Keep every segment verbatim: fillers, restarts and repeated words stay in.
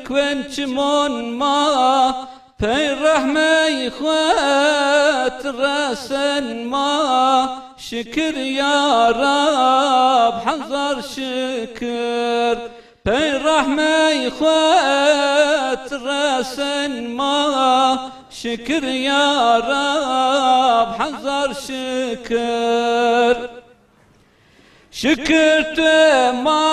Kuên çimon ma, pey rehmey xwu ti resen ma. Şikir ya Rab, hezar şikir. Pey rehmey xwu ti resen ma. Şikir ya Rab, hezar şikir. Şikir tu ma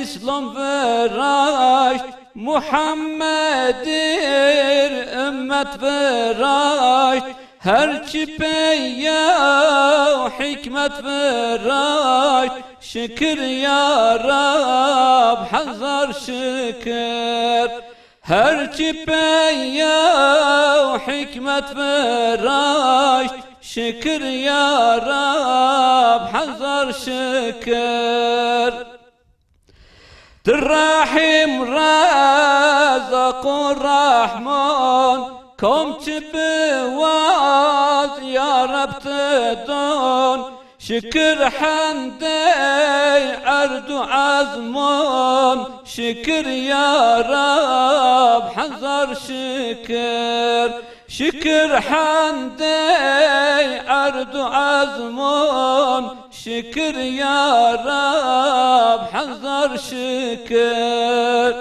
Îslam viraşt, Muhammed ir ummet viraşt, her çi pey yew hikmet viraşt. Şikir ya Rab, hezar şikir. Her çi pey yew hikmet viraşt, şikir ya Rab, hezar şikir. Ti Rehîm, Rezaq û Rehman, kom çi biwaz ya Reb ti don. Şikir hendey erd û ezman, şikir ya Rab, hezar şikir. Şikir hendey erd û ezman, şikir ya Rab, hezar şikir.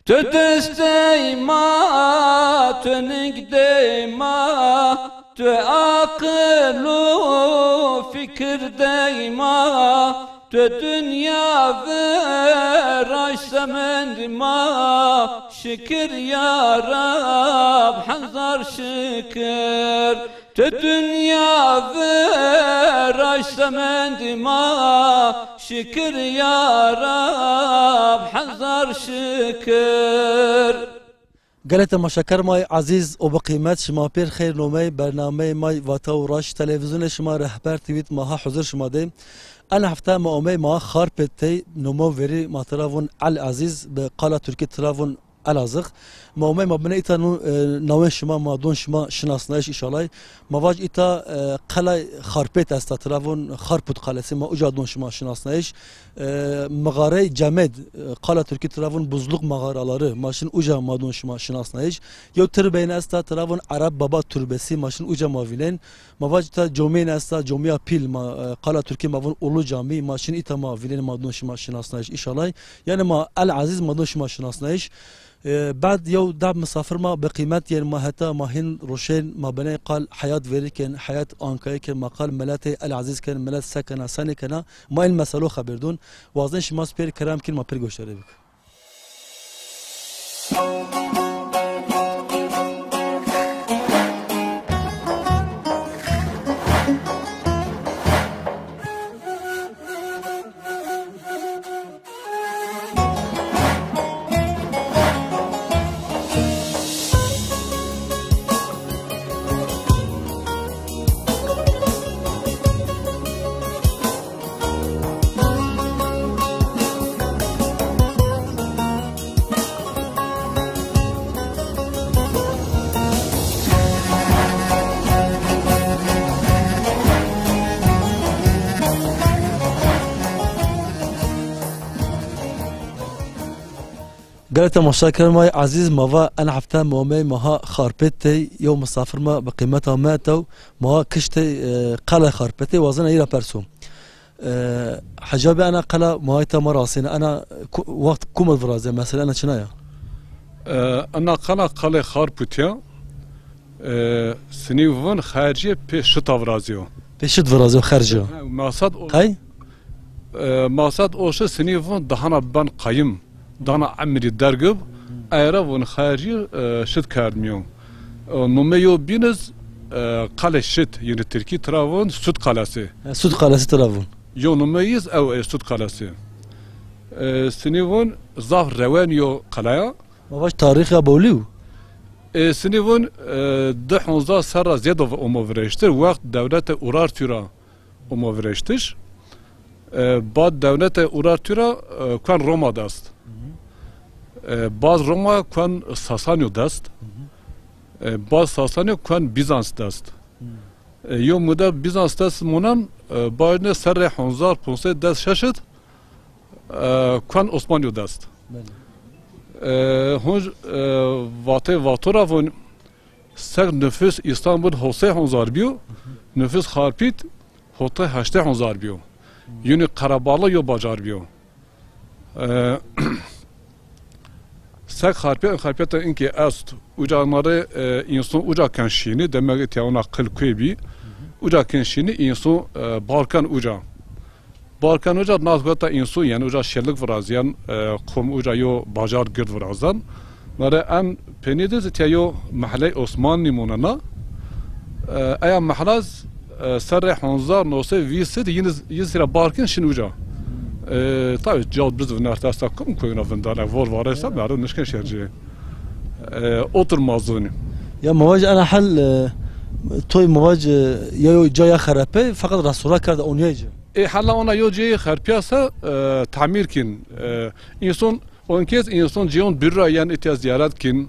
Tu destey ma, tu ningdey ma, tu aqil û fikir dey ma, tu dinya viraşt semend ma, şikir ya Rab, hezar şikir. Tu dinya viraşt semend ma, şikir ya Rab, hezar şikir. Gelê temaşeker may ezîz û bi qîmet, şima pêr xeyr nomey bernameyê may Vata û Raş, televîzyonê şima Rehber T V d ma ha huzur şima de. En hefte ma omey ma Xarpêt tey, nomo verî ma tira vûn El Ezîz, bi qala tirkî tira vûn Elazığ. Ma omey ma binê îta nû, e, nawên şima ma don şima şinasnayîş înşallah. Ma vac îta, e, qelay Xarpêt esta, tira vûn Xarpût Kalesi, ma uca don şima şinasnayîş. E, mixarey Cemed, e, qala tirkî tira vûn Buzluk Mağaraları, ma şin uca ma don şima şinasnayîş. Yew tirbeyn esta, tira vûn Arap Baba Türbesi, ma şin uca ma vînen. Ma vac îta comîn esta, comîya pîl ma, e, qala tirkî ma vûn Ulu Cami, ma şin îta ma vînen, ma don şima şinasnayîş înşallah. Yanî ma El Ezîz ma don şima şinasnayîş. E, bad yew dab misafir ma bi qîmet yên ma heta ma hîn roşên ma biney qal heyat verî ken, heyat Ankayê ken, ma qal miletê El Ezîz ken, milet se kena, senê kena, ma în meselo xebir dûn. Wazên şima pêr kerem kîn ma pêr goşdarî bik. Gelê temaşekerên may ezîz, ma va en hefte ma omey ma ha Xarpêt tey, yew misafir ma bi qîmeta me etew, ma ha kiştey, e, qelay Xarpêtê, wazena î ra perso. E, hecabê ena qela ma ha îta ma rasêne, ena ku-, wext kum id virazê, mesela ena çina ya? E, ena qela, qelê Xarpûtî ya. E, sinî vûn xercî pê şita virazîyo. Pê şit virazîyo, xercî yo. Ha, masad o-, Qey? E, masad o şi sinî vûn dahana ben qayim, dana emrî dergib, ey ra vûn xercî, e, şit kerdmîyo. E, numê yo bîniz, e, qelê şit, yanî tirkî tira vûn Sud Kalesi. E, Sud Kalesi tira vûn. Yo numê yiz ew ê Sud Kalesi. E, sinî vûn zaf rewen yo qelaya. Ma vac tarîx ya bawlî yo? E, sinî vûn, e, di hezar serra zêde omo virêştir, wext dewlete Urartû ra omo virêştiş. E, bad dewlete Urartû ra, e, kuen Roma dest. E, baz Roma kuen Sasanîyo dest. E, baz Sasanîyo kuen Bîzans dest. E, yo mude Bîzans dest monen, e, bajne serrê hezar ponc sey des şeşid, e, kuen Osmanîyo dest. Belê. E, honc, e, vatê vato ra von, sek nüfus İstanbul hosey honzar biyo, nüfus Xarpit hotay heştay honzar biyo. Yunî qerebalix yo bacar biyo. E, sek Xarpiyet, Xarpiyet de inkê est, uca ma rê, e, înson uca ken şînî, demek îtya ona qil kuê bî, uca ken şînî, înson, e, bar ken uca. Bar ken uca, nas gota înson, yanî uca şêlik virazîyen, e, qom uca yo bacar gird virazan. Nare en peynî de zî tiya yo mehley Osmanlî monena. E, eya mehla z, e, serrê honzar no sey vîst de yin, yin sira bar kin şin uca. E, tabi cad biz viner testa kum koyuna vindane, vor varesa merdum nişkin şerci. E, otur mazuni. Ya ma vaj ena hal, e, toy ma vaj, e, ya yo ca ya xerepe, fakat rastura kerda onyayıcı. E, hala ona yo cayê xerpiyasa, e, tamir kin. E, înson, on kes înson cêyon bir ra yen îtya ziyaret kin.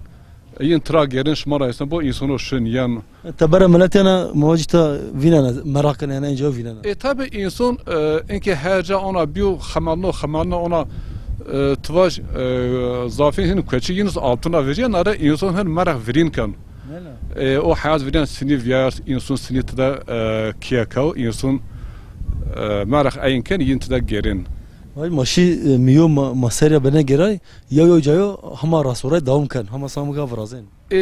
Yin tira gerin şima ra esen bo însono şin yen. Tebera millet yana mawacita vînena, meraq kena yana enca vînena. E, tabi înson, e, inkê her ca ona biyo xemelno, xemelno ona, e, tivaj, e, zafîn hin kueçî yin altına vecîyen, are înson hin meraq virîn ken. E, o heyat virîyen sinî viyers, înson sinî tide, e, kiye kew, înson, e, meraq eyin ken, yin tide gerin. Vay, ma şî, e, miyo ma, ma serya bene geray, ya yo cayo hema rasoray dawam ken, hema samika virazên. E,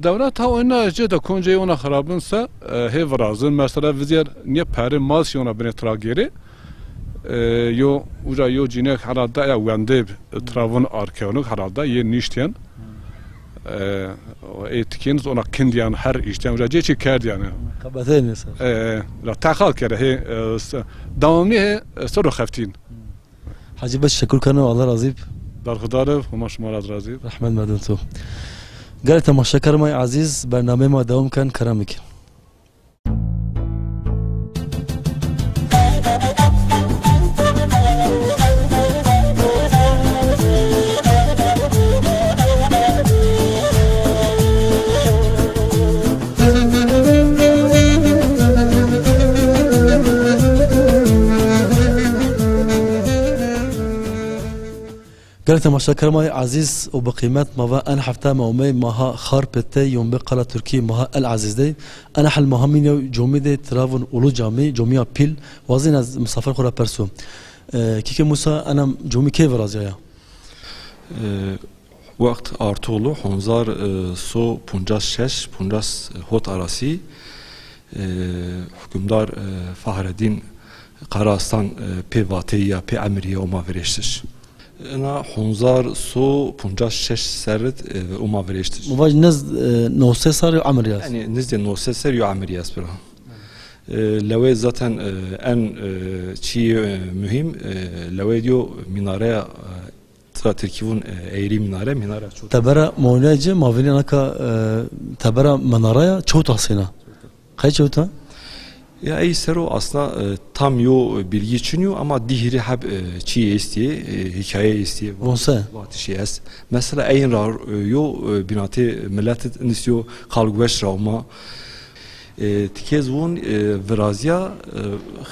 dewlet ha oyna cê de koncê ona xirabin se, e, hê virazin. Mesela vizyer niye peri mal şi ona bine tra geri. E, yo, uca yo cinek herhalde ya wende, e, travın arkeolog herhalde ye niştiyen. E, o ê tikêniz ona kindiyan her işten uca cê çi kerdiyan. Kabete neyse. E, la texal kere he, e, s-, devamlı he, e, sero xeftîn. Hacı, bes teşekkür keno, Allah razî b. Berxudar ib, Homa şima ra razî b. Rehmet merdum to. Gelek temaşeker ma ezîz, bernameyê ma dewam ken, kerem bikin. Gelek temaşeker ma ezîz û bi qîmet, ma va en hefte ma omey maha Xarpêt de, yon bi qala Tirkî maha El Ezîz de. Ena hel ma ha mîn yew comî de, tira vun Ulu Camî, comîya pîl. Wazîn ez misafir xo ra perso. E, Kîkê Musa, ena comî key virazîyaya? E, Wext Artoğlu, honzar, e, so poncas şeş, poncas hot arasî, e, hukimdar, e, Fahreddin Karaaslan, e, pê vateyî ya, pê emirî ya oma virêştiş. Ina honzar so poncas şeş serrid, e, oma virêştiş. Muvaj niz, e, no sey serrî yo emirî ya est. Yanî nizdê no sey serrî yo emirî ya est bira. E, lewê zaten, e, en, e, çîyê, e, muhîm, e, lewê yo mînareya, e, Tira Tirkî vun, e, eyrî mînare, mînare çot. Tebera ma oynayê ci, ma vînê naka, e, tebera menaraya çewt asêna. Qey çewt a? Ya ey sero aslında, e, tam yo bilgi çin yo ama di hîrê heb, e, çî estîyê, e, hîkaye estîyê. Von se? Vatişî est. Mesela eyin ra, e, yo, e, bînatê milet id nîsyo qalgueş ra oma. E, tikêz vun, e, virazîya, e,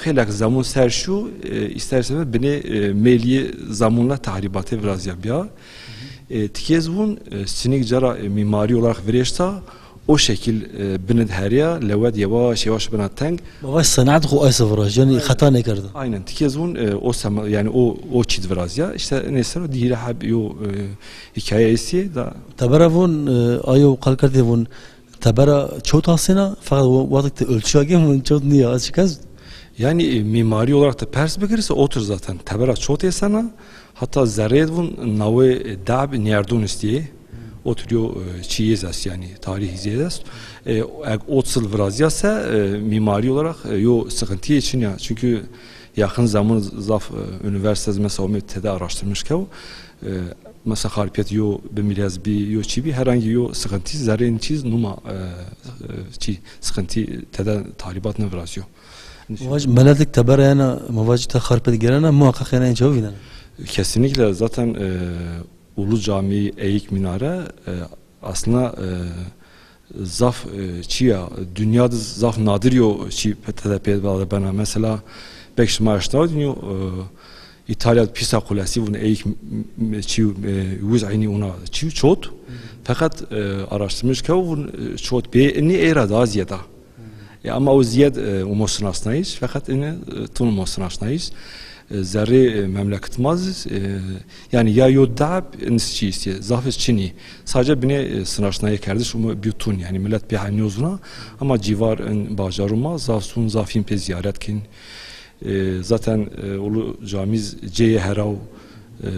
xeylek zemun ser şû, e, ister istemez binê, e, mêlîyê zemunla tahrîbatê virazîya bîya. E, tikêz vun, e, sinik cara, e, mîmarî olarak virêşta, o şekil, e, binid herîya, lewed yewaş yewaş bina teng. Ma vaj senaet xo ay se viraz, yanî xeta nêkerda. Aynen, tikêz vun, e, o sema-, yanî o, o çîd virazîya. Îşte nê sero di hîrê heb yo, e, hîkaye estîyê da. Tebera vun, e, ayo qal kerdê vun, tebera çewt asêna, feqet we-, wextek ti ölçüya gê min çewt nîya, ez çik ez? Yanî, e, mîmarî olarak ti pers bikirî se otir zaten. Tebera çewt êsena, hatta zerreyê vun nawê, e, dab nîyerdon estîyê. Otir yo, e, çîyêz est yanî, tarîhî zêd est. E, eg ot sil virazîya se, e, mîmarî olarak, e, yo sıkıntıyê çin ya. Çünkü yakın zaman zaf, e, üniversitez mesela omê tede araştırmış kew. E, mesela Xarpêt yo bimîrez bî, yo çî bî, herhangi yo sıkıntı, zerrên çîz numa, e, e, çî, sıkıntı tede tahribat nêvirazîyo. Vaj, meletik tebera yena, ma vaj ta Xarpêt gêrena, muhakkak yena en çew vînena. Kesinlikle zaten, e, Ulu Cami, Eğik Minare, e, aslında, e, zaf, e, çiya, dünyada zaf nadir yo çî tede pêda bena. Mesela, belki şima aşina dîn yo, e, İtalya pîsa kulesî vun ey m-, m-, çî, e, wiz eynî ona çî çot. Feqet, e, araştırmış ke vun, e, çot bê inni ey ra daha ziyada. E, ama o ziyad, e, umo sinaşnayış, feqet ini, e, tun umo sinaşnayış. E, zerrê, e, memleket ma zî, e, yani ya yo dab, ins çî îstî, zaf iz çinî. Sadece binê, e, sinaşnayê kerdiş umo bî tun, yani millet pê hanî yo zuna, ama civar in bajarû ma zaf zun, zaf hîn pê ziyaret kin. E, zaten, e, ulu camîz ceyê heraw, e,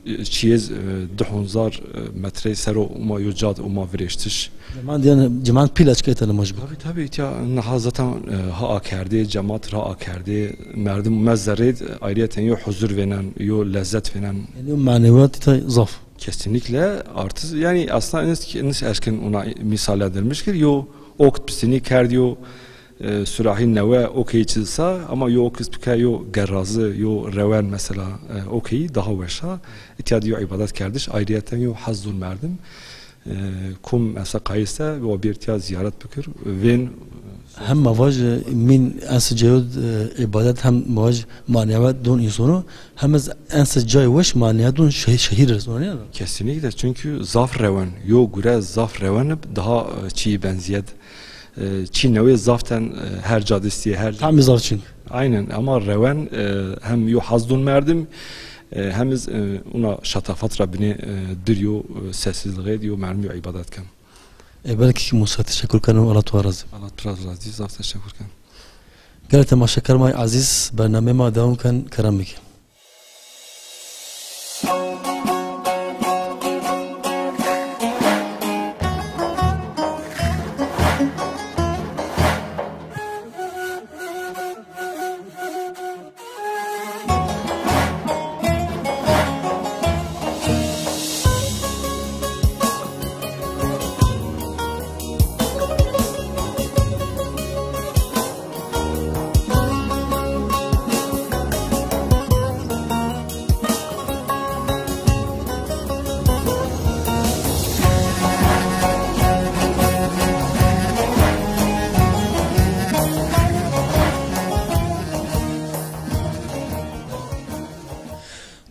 çiyêz, e, di honzar, e, metre sero uma yo cad uma virêştiş. Cemaat, yani cemaat pîl açık etene majbur. Tabii, tabii, îtya naha zaten, e, ha akerdê, cemaat ra akerdê, merdim mezerê ayrıyeten yo huzur vênen, yo lezzet vênen. Yani yo maneviyat îta zaf. Kesinlikle artı, yani aslında nis, nis eşkin ona misal edilmiştir. Yo okt pisini kerd, yo e, surahî newe okey çi sa, ama yo kis bike yo gerazi, yo rewen mesela, e, okey daha weş a. Îtya di yo îbadet kerdiş, ayrıyeten yo haz dun merdim. E, kum mesela qayîs de, o bir îtya ziyaret bikir, vên. Hem ma vaj, e, mîn ensi ceyod, e, îbadet hem ma vaj maneviyat dun însonu, hem ez ensi cay weş maneviyat dun şehî-, şehîr ez, ona ya? Kesinlikle, çünkü zaf rewen, yo gure zaf rewen daha, e, çî benziyet. E, çî newê zaften, e, her cadistîye, her... Tamî zaf çin. Aynen, ama rewen, e, hem yo haz dun merdim, e, hem iz, e, una şatafat ra binê, e, dir yo, e, sessizliğe yo merdim yo îbadet ken. E, belki ki Musa, teşekkür keno, Allah tu razı. Allah tu razı, zaf teşekkür ken. Gelê temaşeker may ezîz, bernameyê ma dewam ken, kerem bike.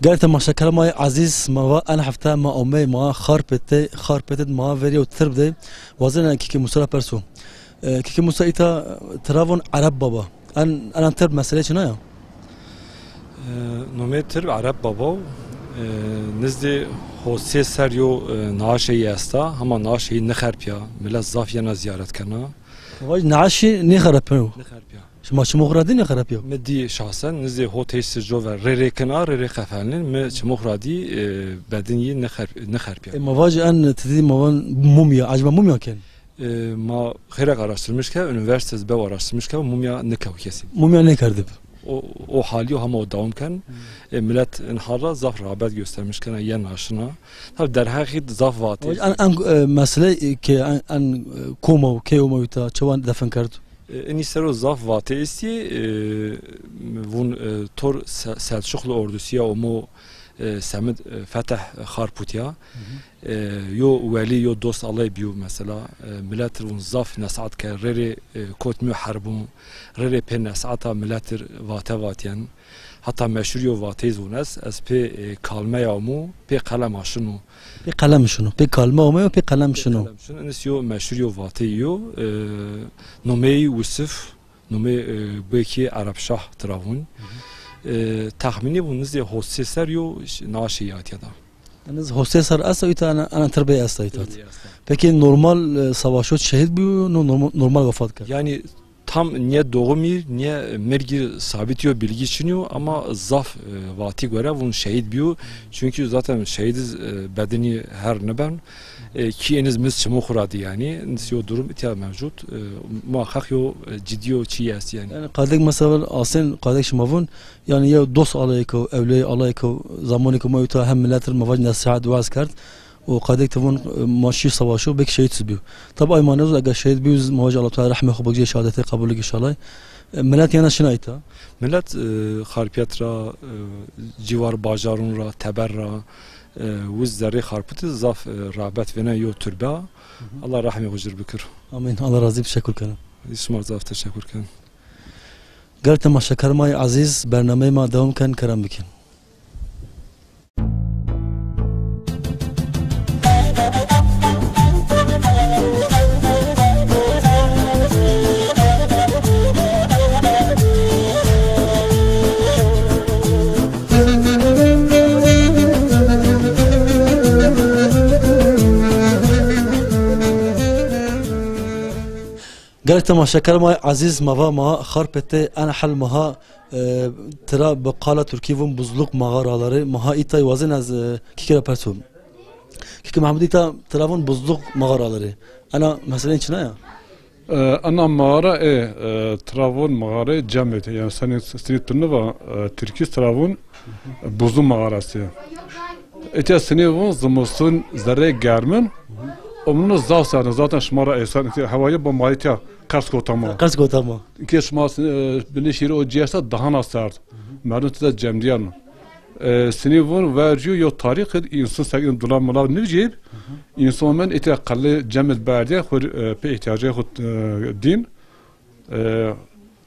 Gelê temaşeker may ezîz, ma va en hefte ma omey ma Xarpêtê, Xarpêtê ma verî û tirb de, wazena Kîkê Musa ra perso. E, Kîkê Musa, îta tira von Ereb Baba. En, enan tirb mesele çina ya? E, nomê tirb Ereb Baba o. E, nizdê hosê ser yo, e, naaşeyî esta, hama naaşeyî nixerpîya. Milet zaf yena ziyaret kena. Vaj naaşî nixerpîyo? Nixerpîya. Şima çimû xwu ra dî nixerepîyo? Mi dî şahsen, nizdê hot heşt cover rê rê kena, rê rê qefelnin, mi çimû xwu ra dî, e, bedin yî nixer-, nixerpîya. E, ma vajî en ti dî ma van mumya, acaba mumya ken? E, ma xeyrek araştırmış ke, üniversitez bew araştırmış ke, mumya nikew kesin. Mumya nêkerdib. O, o halî yo hema o dewam ken. Hmm. E, milet in hal ra zaf rağbet göstermiş kena, yen aşina. Tabi derheqî zaf vatê. En, en, e, mesele, e, ke en, en, e, kom o, key o ma wita, çewan defin kerd? E, inî ser o zaf vatê estî, e, vun, e, tor Se-, Selçuklu ordusu ya omo, e, semid, e, feteh, e, Xarputî ya. Hı hı. E, yo welî, yo dost Allay bîyo mesela. E, milet vun zaf nesihat kerd, rê rê, e, kotmîyo herbun, rê rê pê nesihata milet ir vate vatîyen. Heta meşhur yo vateyî zî vun ez, ez pê, e, kalmeya omo, pê qelema şino. Pê qelem şino. Pê kalme omeyo, pê qelem şino. Pê qelem şino. Inis yo meşhur yo vateyî yo. E, nomeyî Wisif, nomeyî, e, belkî Ereb Şah tira vun. Hı hı. E, texmînî vun nizdê hosê ser yo ş-, naaşê yatîya da. Yalnız hosê ser esta, îta ana, ana tirbê esta îta. Tirbê esta. Peki normal, e, savaşo şehîd bîyo, no normal, normal wefat kerd? Yani tam niye doğum ir, niye mirg ir sabit yo, bilgi çin yo, ama zaf, e, vatî gore vun şehîd bîyo. Çünkü zaten şehîdiz, e, bedinî her niben. E, kî eniz miz çimû xwu ra dî yani. Nis yo durum îtya mevcut. E, muhakkak yo, e, cidî yo çî est yani. Yani qadek mesela asên qadek şima vun, yani yew dost alayêko, ewliyayê alayêko, zamanêko ma wita hem milet ir ma vac nesihat, weaz kerd. O qadek ti vun, e, ma şî savaşo, belkî şehîd bîyo. Tabi ay ma nêzon, eger şehîd bîyo, ma vac Allah Teala rehmê xwu bigzê, şehadetê qebul bigê inşallah. E, milet yena şina îta? Milet, e, Xarpêt ra, e, ciwar bajarun ra, teber ra, e, wiz zerrê Xarputî zaf, e, rağbet vênen yo turbe. Hı hı. Allah rehmê xwu cir bikir. Amîn. Allah razî, teşekkür kena. Şima zaf teşekkür ken. Gelek temaşekermay ezîz, bernameyê ma dewam ken, kerem bikin. Gelek temaşekermay ezîz, ma va ma Xarpêtê, en hel ma ha, e, tira bi qala tirkî vûn Buzluk mağaraları. Ma ha îtay wazên ez, e, kîkî ra pers bim. Kîkî Mehmudî, îta tira vûn Buzluk mağaraları. Ena meseleyên çina ya? E, ena mağara ê, e, tira vûn mağarayê cemid. Yanî senî, senî tu niva, e, tirkî tira vûn Buzlu mağarası. Îtya senî vûn zimiston zerrê germin. Omnû zaf serdin. Zaten şima ra êsan îtya hewayê bo ma îtya qers kota ma. Qers kota ma. Ke şima, e, binê şîrê o cî esta daha na serd. Merdim tida cemdîyan. E, senî vûn vercîyo yo tarîx id însan sek in dula mila nivcîb. Însan men îtya qelê cemid berdîye xwu, e, pê îhtîyacê xwu, e, dîn. E,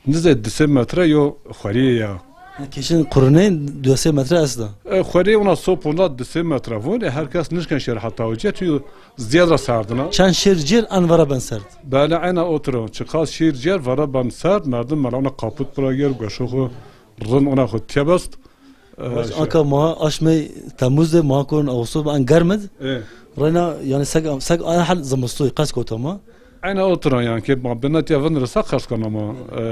nizê di sey metre yo xwerîye ya. Kêşin qurunê di sey metre esta. E, xwerîye ona sop onda di sey metre vûn, e, her kes nişken şêr heta uca, çünkü ziyad ra serdin a. Çend şêr cêr en vera ben serd? Belê, eyna otir o. Çiqas şêr cêr vera ben serd, merdim mela ona kaput pira gêr, goşo xwu rind ona xwu tiyebest. E, Baş, şey anka ma aşmê Temmuz de, ma kon Ağustos, en germ id. E. Reyna, yanî sek, sek en hel zimistoy qers kota ma. Eyna otir a yanî ke ma binatiya vindire sa qers kona ma. E,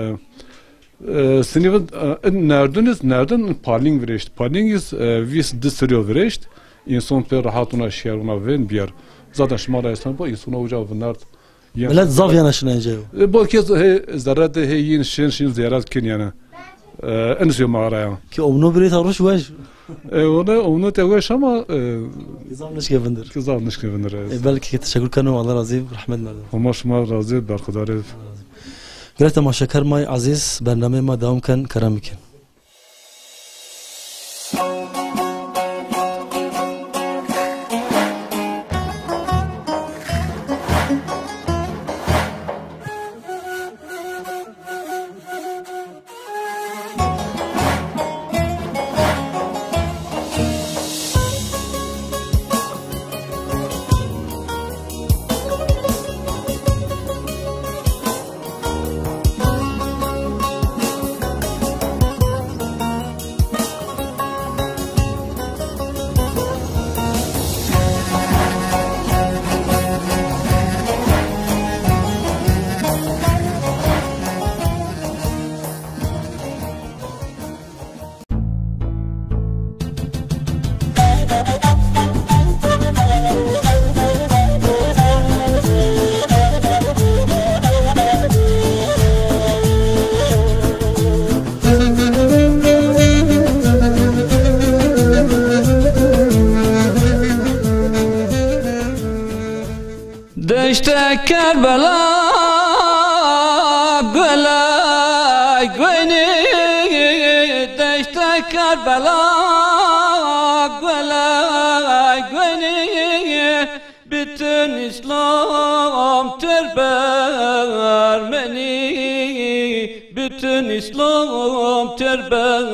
e, senî vin, e, in nerdun iz, nerdun palîng virêşt. Palîng iz, e, vîst di siryo virêşt. Însan pê rehat ona şîyer, ona vên bîyer. Zaten şima ra êsan bo, însan uca vinert. Milet zaf yena şina ênca yo. E, bo ke hê zerre de hê yin şin, şin zîyaret kin yanî. E, enis yo mağara ya. Ki omno birê ta roş weş. E, ona omno te weş ama, e, ki zaf nişke vindir. Ki zaf nişke vindir, evet. E, belki ki teşekkür keno, Allah razî, rahmet merdim. Homa şima razî, berxudar ê. Gelek temaşekermay ezîz, bernameyê ma dewam ken, kerem bikin. Deşte Kerbela gule gwenî, deşte Kerbela gule gwenî, bütün İslam ter bermenî, bütün İslam ter bermenî.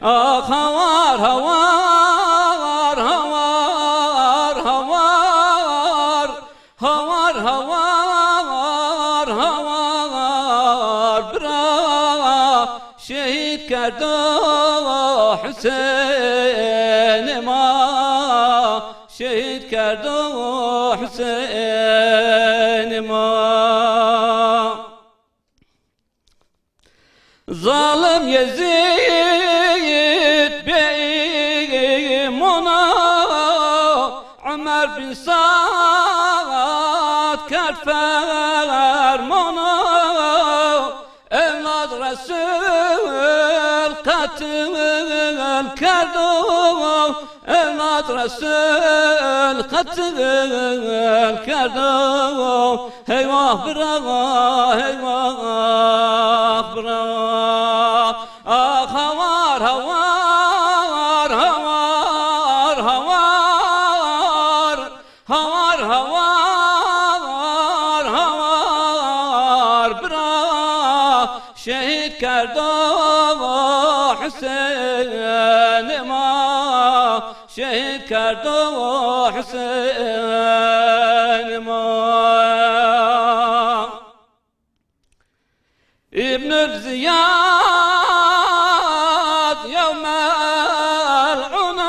Ax hawar, hawar, hawar, hawar. Hawar, hawar, hawar, bira şehîd kerdo Husênê ma, şehîd kerdo Husênê ma. Zalim Yezîd bêîmona, Umer bin Sad kerd fermona. Ewlad Resul qetil kerdo, Ewlad Resul qetil kerdo. Heyvah bira, heyvah bira. Ax hawar, hawar, hawar, hawar. Hawar, hawar, hawar, Kerdo Husên ma, şehîd kerdo Husên ma. Îbnül Ziyad yew mel'ûn o,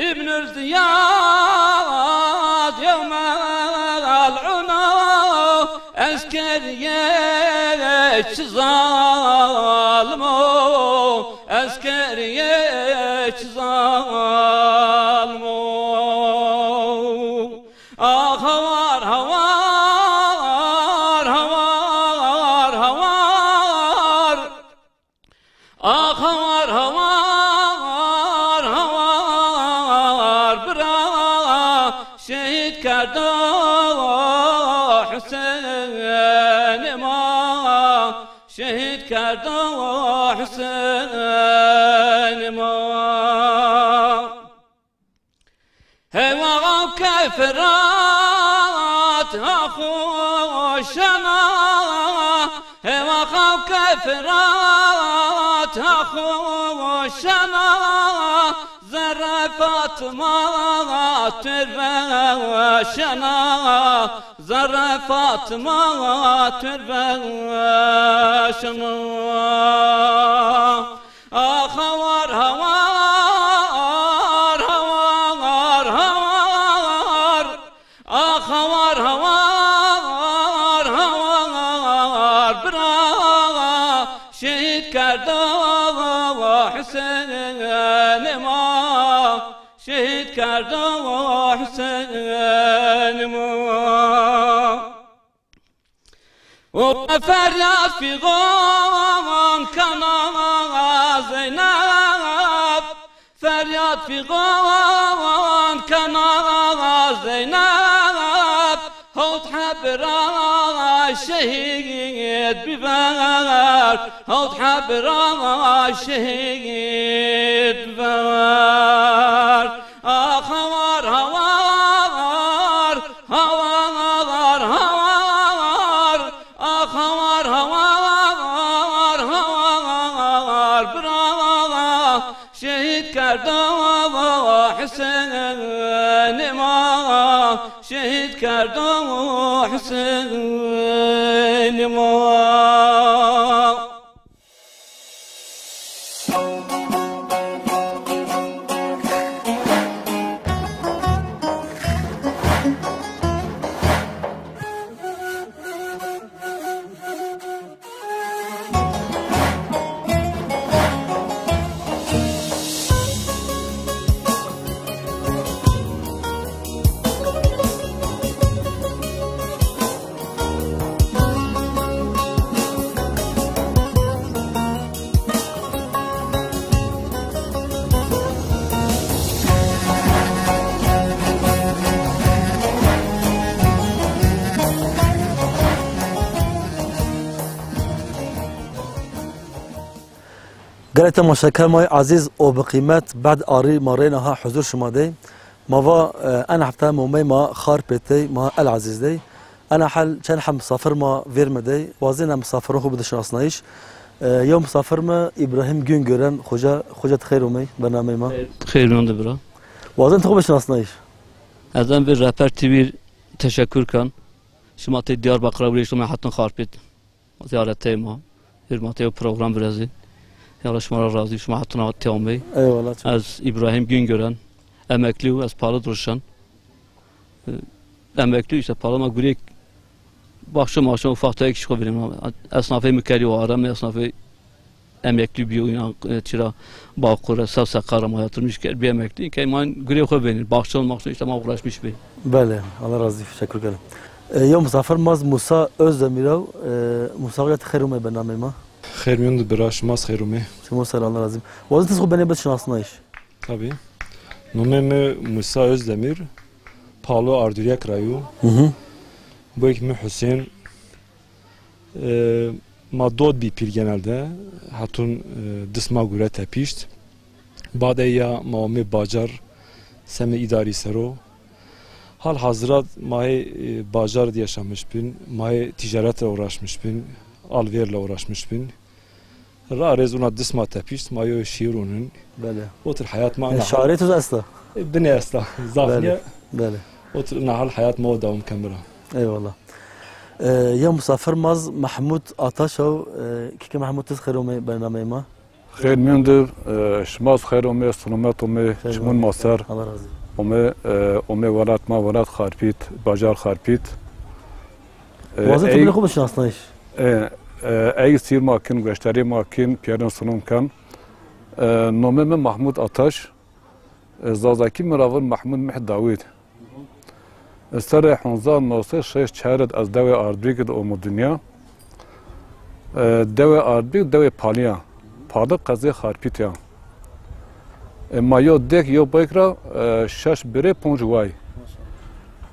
Îbnül Ziyad yew mel'ûn o, eskeriyê çi zalim o, eskeriyê çi zalim o. Ax hawar, hawar, hawar, hawar. Ax hawar, hawar, hawar, bira şehîd kerdo Husên ma, şehîd kerdo Husên ma. Heywa xaw ke Firat ha xo şena, heywa xaw ke Firat ha xo şena, zerre Fatma têr veşena, zerre Fatma têr veşena. Ax hawar, hawar, hawar, hawar. Ax hawar, hawar, hawar. Bira şehîd kerdo Husên ma, şehîd kerdo Husên ma. O feryad fîgan kena Zeynep, feryad fîgan kena Zeynep. Hewt heb ra şehîd biver, hewt heb ra şehîd biver. Ax hawar, hawar, hawar, hawar. Ax hawar, hawar, hawar. Bira şehîd kerdo Husên ma, şehîd kerdo Husên ma. Gelek temaşeker ma yê ezîz û bi qîmet, bed arî ma reyna ha huzur şima dey. Ma va, e, en hefte ma omey ma Xarpêt dey, ma El Ezîz dey. Ena hel çend heb misafir ma vêr mi dey. Wazêna misafiron xwu bidi şinasnayîş. E, yew misafir mi Îbrahîm Güngören, xoca, xoca ti xeyr omey bernameyê ma. Xeyr mîyan de bira. Wazên ti xwu bişinasnayîş. Ez en vê Rehber T V teşekkür kan. Şima tey Diyarbakır ra wirêşt omey hetan Xarpêt. Ziyaretê ma. Hurmetê yew program virezî. Ya Allah şima ra razî, şima hetuna tê omey. Eyvallah, çok. Ez İbrahim Güngören, emeklî yo, ez Pali de rişen. E, emeklî yo, îşte Pali ma gureyêk baxçe maxçe ufak tefek îş xo vînîme. Esnafê mi kerî o arem, esnafê emeklî bîyo, înan, e, çira Bağkur ra, sew seqar ra ma yatırmış kerd, bî emeklî. Key ma gureyê xo vênî, baxçe maxçe îşte ma uğraşmış bî. Belê, Allah razî, teşekkür ederim. E, yew misafir ma zî Musa Özdemir o. E, Musa, ya ti xeyr omey bernameyê ma. Xeyr mîyan de bira, şima zî xeyr omey. Şima ser, Allah razî. Wazên ti xwu benê bid şinasnayîş. Tabii. Nomê mi Musa Özdemir, Palo Arduryak ra yo. Hı hı. Boyk mi Husên. E, ma dot bî pîl genelde. Hetun, e, dis ma gure tepîşt. Badê ya ma omê bacar semê îdarî ser o. Hal hazirat ma hê, e, bacar de yaşamış bin, ma hê ticaret ra uğraşmış bin. Alvêrla uğraşmış bin. Ra rêz una disma tepişt, ma yo şiir unun. Belê. Otir hayat ma E, ana hal. Şarê tu esta? E, bine esta. Zaf Belê, niye. Belê. Otir ina hal hayat ma o devam kemira. Eyvallah. E, ya musafir maz Mahmut Ataşov, e, kiki Mahmut, tiz xêr omê bernameyê ma. Xêr mîyon dir, e, şima zî xêr omê, selamet omê, Xêr çimun omê. Ma ser Allah razı olsun. Omê, e, omê welat ma, welat Xarpît, bajar Xarpît. E, Wazê tu ey, bilê xo bişinasnayîş. E, e, ey sîr ma kin, goştarî ma kin, pîyerin sunum ken. E, nomê mi Mahmud Ataş. E, Zazakî mi ra vun Mahmud Mih Dawid. Serê hezar û new sey şeş çar id ez dewê Ardbîg id omo dinya. E, dewê Ardbîg dewê Palî ya. Palî qezê Xarpît ya. E, ma yo dêk yo bayk ra, e, şeş birê ponc way.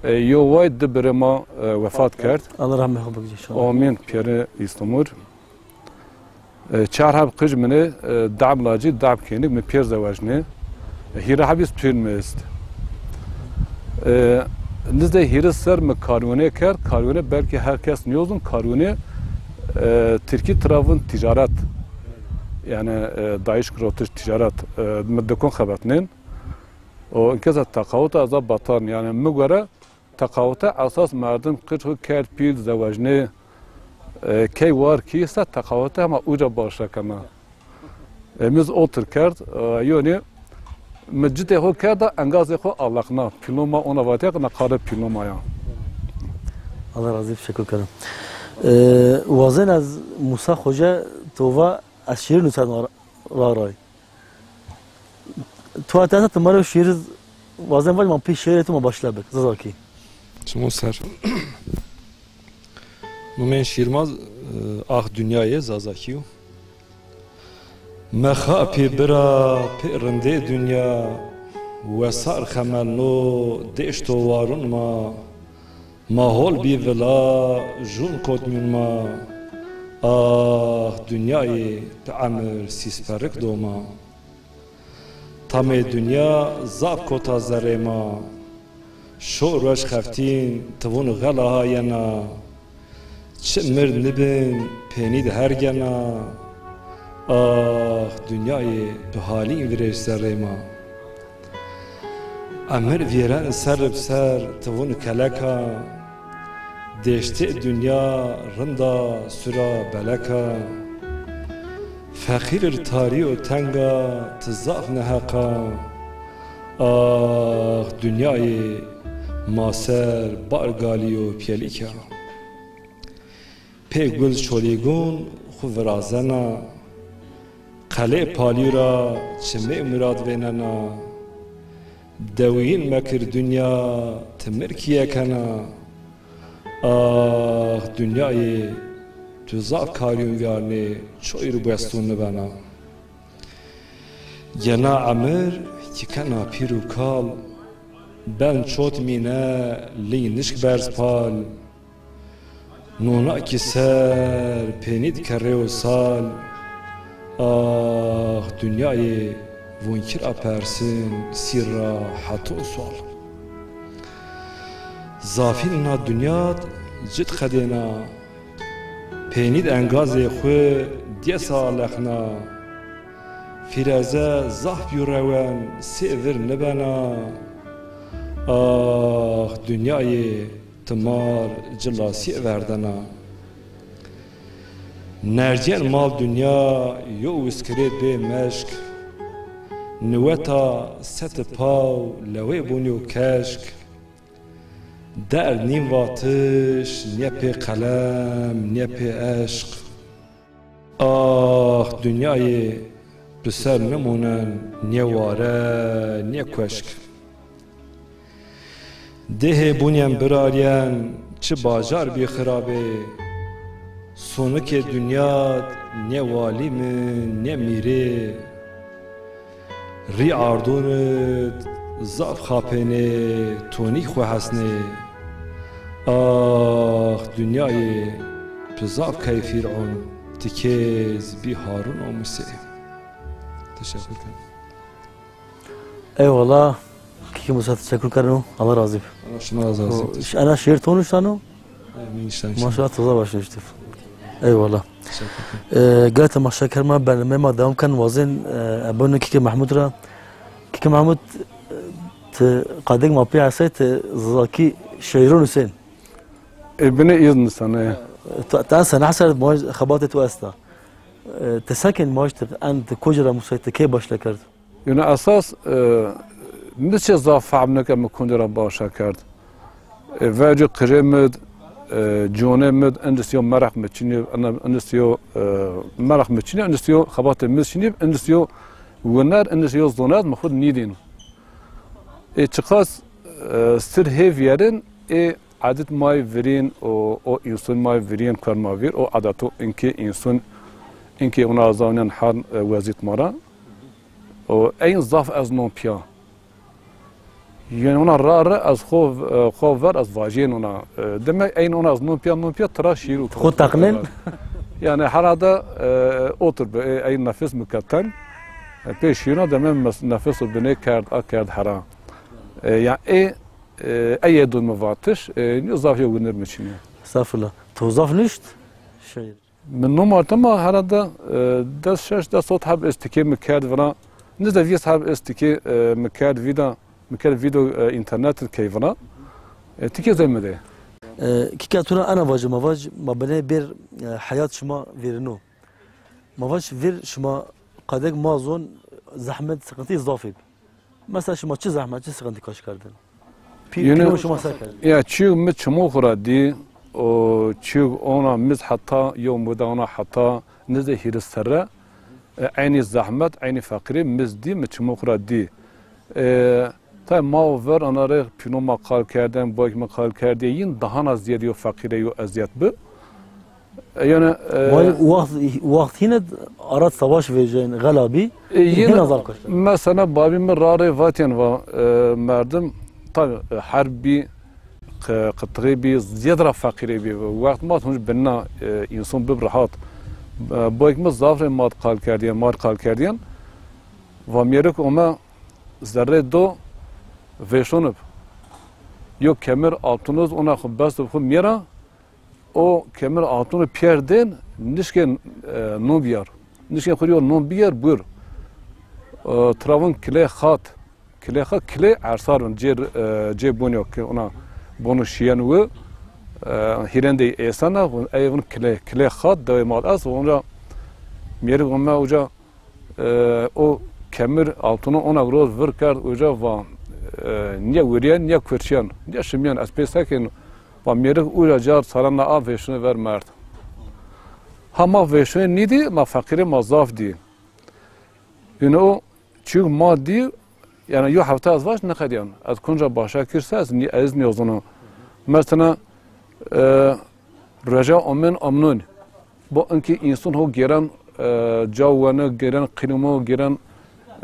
E, yo way di birê ma, e, wefat kerd. Allah rahmet xo bigire inşallah. Amîn. Pîyerê Îslamur. E, çar heb qij mi nê, e, dab lacî, dab kênik, mi pêr zewecnê. E, hîrê heb zî pîr mi est. E, nizdê hîrê ser mi karwine kerd. Karwine belkî her kes nîyozun. Karwine, e, tirkî tira vun ticaret. Yani, e, dayîş girotiş ticaret. E, mi dikon xebetnên. O inkesa teqawuta ez a batan. Yani mi gore Teqawute esas merdim qij xwu kerd pîl, zewecnê, e, key war kî se teqawute hema uca başe kena. E, mi zî otir kerd, e, yonî mi citê xwu kerda engazê xwu aleqna. Pîlon ma ona vatîya qina qare pîlon ma ya. Allah razî, teşekkür ederim. E, wazên ez Musa Xoce tova ez şiir nuserdin ra, ra ray. Tu ate ata tu ma rê şîîr wazên vaj, ma pê şîîrê tu ma başla bik. Zazakî. Çimo ser. Numên şîîr ma, e, Ax Dinyayê Zazakî yo. Mexapî bira pê rindê dinya, wesar xemelno deşto warun ma. Ma hol bî vila, jûn kot mîn ma. Ax dinyayê, tu emir sîsperik do ma. Tamê dinya zaf kota zerrê ma. Şo roj xeftîn, tivun xela ha yena. Çi mird nibin, pênî di her gena. Ax dinyayê, tu halîn virêj zerrê ma. Emir vîyeren ser bi ser, ti vun keleka. Deştê dinya rinda sura beleka. Feqîr ir tarî û tenga, ti zaf neheqa. Ax dinyayê, ma ser bar galî û pîyelîka. Pê gul çolîgun xwu virazena, qelê palî ra çimê murad vênena. Dewîn mekir dinya, ti mirkîye kena. Ax dinyayê, tu zaf karîyon vîyarnê, çoy ir westûn nibena. Gena emir kî kena pîr û kal, ben çot mîne, lîng nişk berz pal. Nona kî ser pênî di kerrê û sal. Ax dinyayê, vûnkî ra persin sîr ra heto sual. Zafîn na dinya di cid qedêna, pênî di engazê xwu diyesa alexna. Fîreze zaf bî rewen sê vir nibena. Ax dinyayê, ti mar ci lasîye verdena. Nercîyen mal dinya yo wiskirê bê meşk. Niweta seti paw lewê bûnî û keşk. Derd nîn vatiş, nîye pê qelem, nîye pê eşq. Ax dinyayê, tu ser nimonen nîye ware, nîye kueşk. Dehê bûnyen biraryen, çi bajar bî xirabê. Sonikê dinya nê walî mi, nê mîrê. Rî ardûn id zaf xapênê, tonî xwu hesnê. Ax dinyayê, tu zaf key Fîr'ûn, ti kêz bî Harûn û Musê. Teşekkür ederim. Eyvallah. Kiki Musa, teşekkür ederim. Allah razı olsun. Allah şima razı olsun. Ana şiir to nuştano? Amin, inşallah. Maşallah, toza başlamıştır. Eyvallah. Teşekkür ederim. E, gayet ma şeker ma bernameyê ma devam ken wazên, e, ebonê Kike Mahmud ra. Kike Mahmud, e, ti qadek ma pê esay ti zazakî şîîro nusên. E, binê îzn sana. E, ta, ta sene hesar ma xebatê tu esta. E, ti sekên ma ti en ti kocî ra musay ti kê başle kerd? Yine esas, e, mi çi zaf fehm neke mi kundê ra başa kerd. E, vecî qijê mi d, e, cûnê mi d, endî sîyo meraq mi çinî, endî sîyo, e, meraq mi çinî, endî sîyo xebatê mi çinî, endî sîyo winer, endî sîyo zonet mi xwu d nîdîn. E, çiqas, e, sir hê vîyerin, ê edet may virîn, o, o însun may virîn, kuer ma vîr, o edeto inkê însun, inkê wina zawnîyan hal, e, wezît ma ra. O, eyn zaf ez non pîya. Yanî ona ra ra ez xo, e, xo ver ez vajên ona. E, demek eyn ona ez non pîya, non pîya tira şîîr û Xo teqnên? Yanî herhalde, e, otur bi, e, eyn nefes mi ke teng. E, pê şîîruna demek mes-, nefes û binê kerd, a kerd hera. E, ya ê, e, ey ê dûn mi vatiş, e, nîyo zaf yo winir mi çinî. Estağfurullah. To zaf nuşt? Şîîr. Mi no martema herhalde, e, des şeş des sot heb ez tikê mi kerd vira. Nizde vîst heb ez tikê, e, mi kerd vîda, mi kerd vîdo, e, înternet key vira. E, tikê zey mi de. E, kîka tu ra ena vaje ma vaj, ma binê bêr, e, heyat şima vêrino. Ma vaj vêr şima qedek ma zon zehmet, sıkıntı zaf ê. Mesela şima çi zehmet, çi sıkıntı kaş kerdin? Pî-, Yine pîro şima se kerd? Ya çîg mi çimo xwu ra dî, o çîg ona miz heta yo muda ona heta nizdê hîris serre, e, eynî zehmet, eynî feqîrî miz dî, mi çimo xwu ra dî. E, tay ma û ver ana rê pîno ma qal kerdên, boyk mi qal kerdî, yin dahana ziyedî yo feqîrê yo eziyet bi. E, yanî, e, Vay, waxt, waxt hîne arat savaş vejên, xela bî. E, yine Hîna zaf kaşt. Mesela babî mi ra rê vatên va, e, merdim, tabi, e, herb bî, qi-, qitixî bî, ziyed ra feqîrê bî. Wext ma hunc binna, e, însan bib rehat. E, boyk mi zaf rê mat qal kerdîyen, mar qal kerdîyen. Va mêrik ome zerrê do vêşonib. Yo kemir altuniz ona xwu best bi xwu mîyera, o kemir altunu pîyer dên, nişkên, e, non bîyar. Nişkên xwu yo non bîyer, bur. E, tira vun kilê xat. Kilê xat, kilê ersar vun, cê, e, cê bonî yo ke ona bonu şîyen wi, e, hîrendey êsena, vun, ey vun kilê, kilê xat, dewê mal est, vun ra mêrik vun me uca, e, o kemir altunu ona roz vir kerd, uca va, e, nîye wirîyen, nîye kurçîyen, nîye şimîyen, ez pê sekên, va mêrik uca car sarena a vêşine ver merd. Ha ma vêşine nîdî, ma feqîrê ma zaf dî. Yine o çîg ma dî, yanî yo hefte ez vaj neqedîyan. Ez kunca başa kir se, ez nî-, ez nîyozono. Mesela, e, roja omên omnun. Bo inkî însun ho gêren, e, caw wenik, gêren qîlimo, gêren,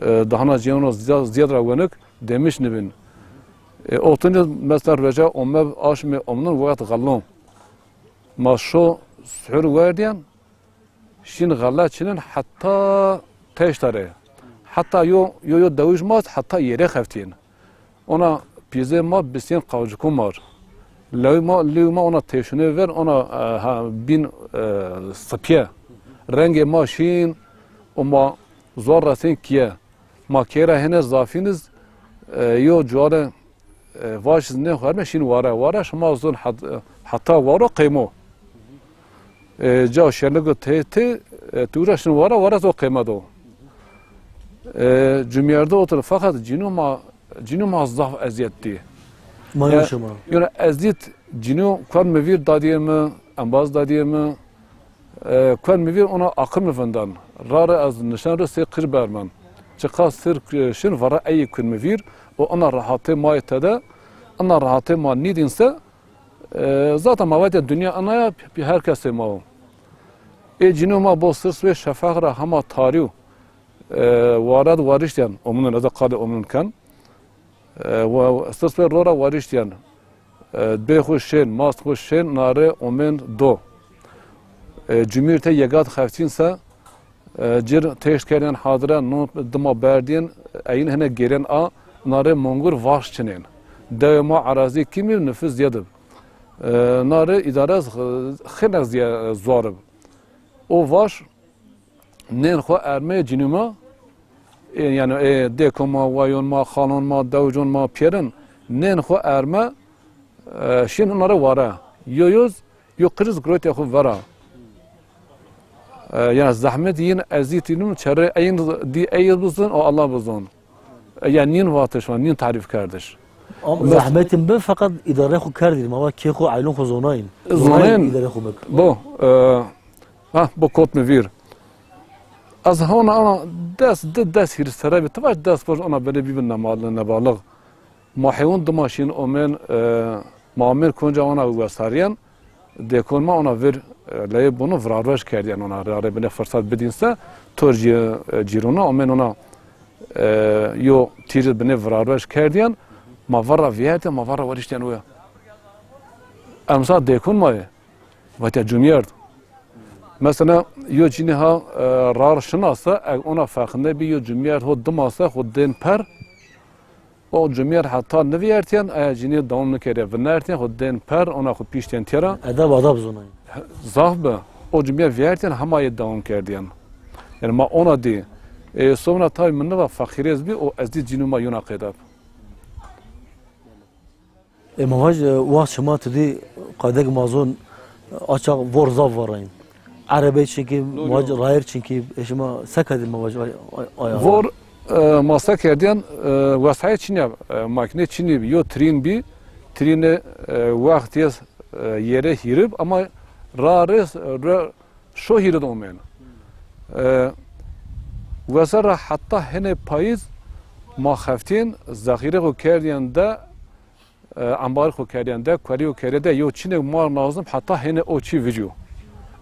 e, dahana cêno zîya-, zîyad ra wenik, demiş nibin. E, otinî mesela roja ome aşmê omnun wext xelon. Ma şo suhur werdîyen, şîn xele çinên heta teşta rê. Heta yo, yo, yo dewij ma heta yerê xeftîyên. Ona pîzê ma bisîyên qawciko mar. Lewî ma, lewî ma ona têşunê ver, ona, e, ha, bîn, e, sipîye. Rengê ma şîn û ma zor resên kîye. Ma kê ra hêne zafîn iz, e, yo cuare, e, vaş iz nêxwerme şîn ware. Ware şima zon het-, heta waro qeymo. E, ca şenligo tê, tê, e, tu uca şin ware, ware zo qeyme do. E, cumyerde otur, fakat cînû ma, cînû ma zaf eziyet dî. Mayo şima. Yone eziyet cînû kuer mi vîr dadiyê mi, embaz dadiyê mi, e, kuer mi vîr ona aqil mi vindan. Rare ez nişen ri sê qij bermen. Çiqas sir, e, şin vara eyî kuer mi vîr, o ina rahatê ma yê tede, ina rahatê ma nîdîn se, e, zaten ma vatê dinya ina ya, pî her kesê ma o. Ê cînû ma bo sir swê şefaq ra hema tarî û, e, ware di wariştîyen, omnun, ez qalê omnun ken. E, wa, sir swê ro ra wariştîyen. E, bê xwu şên, mast xwu şên, nare omên do. E, cumîr te yegat xeftîn se, e, cir têşt kerdîyen hadire, non dima berdîyen, eyin hene gêrên a, nare mongur vaş çinên. Dewê ma erazî kîmî nifus ziyed ib. E, nare îdare z-, xênek ziye-, zuar ib. O vaj, nên xo ermeyê cinî ma, e, yanî, e, dêko ma, wayon ma, xalon ma, dewicon ma, pîyerin, nên xo erme, e, şîn ina rê ware. Yo yoz, yo qiriz girotê xo vera. E, yanî zehmet yin ezîtînûn çerê eyin dî ey bizon, o Allah bizon. E, yanî nîn vatiş wa, nîn tarîf kerdiş. Ama zehmetin bi, feqet îdare xo kerdîn, ma va kê xo, eylon xo zonayîn. Zonayîn. Zonayîn îdare xo bik. Bo, e, Ha, bo kot mi vîr. Ez hona ona des, di des hîris serre bî. Ti vaj des vaj ona benê bîbin nemal-, nebalix. Ma hewin dima şîn omên, e, ma omên konca ona wesarîyen. Dêkon ma ona vir, e, leyê bunu virarvaj kerdîyen ona. Rarê binê firsat bidîn se, tor cî-, e, cîrona omên ona, e, yo tîri binê virarvaj kerdîyen. Ma varra vîyertîyen, ma varra weriştîyen uya. Emsa dêkon ma yê. Vatîya cumîyerd. Mesela, yo cinî ha, e, rar şinase, eg ona feqîne bî, yo cumîyerd ho dimase, xo dên per, o cumîyerd heta nivîyertîyen, aya cinî dewam nikerîya, vinertîyen, xo dên per, ona xo pîştîyen têra. Edeb adab zonayîn. Zaf bi. O cumîyerd vîyertîyen, hema yê dewam kerdîyen. Yanî ma ona dî. E, sona tabî mi niva feqîrêz bî, o ez dî cinî ma yona qeyde bi. E, ma vaj, e, wext şima tu dî qadek ma zon, e, açaq vor zaf varayîn. Erebey çinkî, ma vaj, rayir çinkî, e, şima se kerdî ma vaj, ay, ay, aya? Vor, e, ma se kerdîyen, e, wesayet çinîya, e, makîne çinî bî, yo trîn bî, trînê, e, wext yê, e, yerê hîrib ama rarê, e, re-, şo hîrê de omên. E, wese ra heta henê payîz ma xeftîn, zexîrê xo kerdîyen de, e, embarê xo kerdîyen de, kuelî xo kerdîyen de, yo çinêk ma nazim heta henê o çî vicîyo.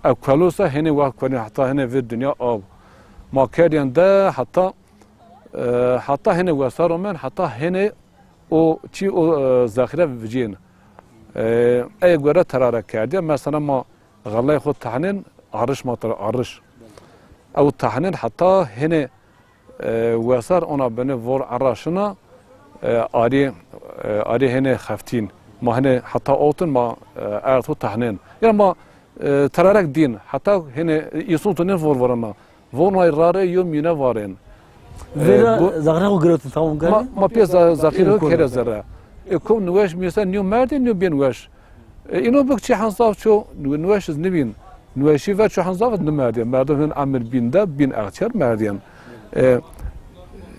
E, kuelo se henê wext kuelîn heta henê vir dinya aw. Ma kerdîyen de heta, e, heta henê wesar omên, heta henê o çî o, e, zexîre vicîyên. E, ey gore terare kerdîye. Mesela ma xeley xo tehnên, arriş ma tira arriş. Ew tehnên heta hênê, e, wesar ona binê vor erra şina, e, arî, e, arî hênê xeftîn. Ma hênê heta otin ma, e, erd xo tehnên. Yanî ma, e, terarek dîn. Heta hênê, e, îsûn tunên vor vorena. Vonay rarê yo mîne varên. Vera, e, bu zexre xo girewtin, tamam, ma, ma pê za-, zexre xo kere zerre. E, kom niweş mîyese nîyo merdê, nîyo bên weş. E, îno bik çi henzaf ço, niweş iz nibîn. Niweşî ver ço henzaf nimerdê. Merdim hin emir bîn de, bîn exçer merdîyen. E,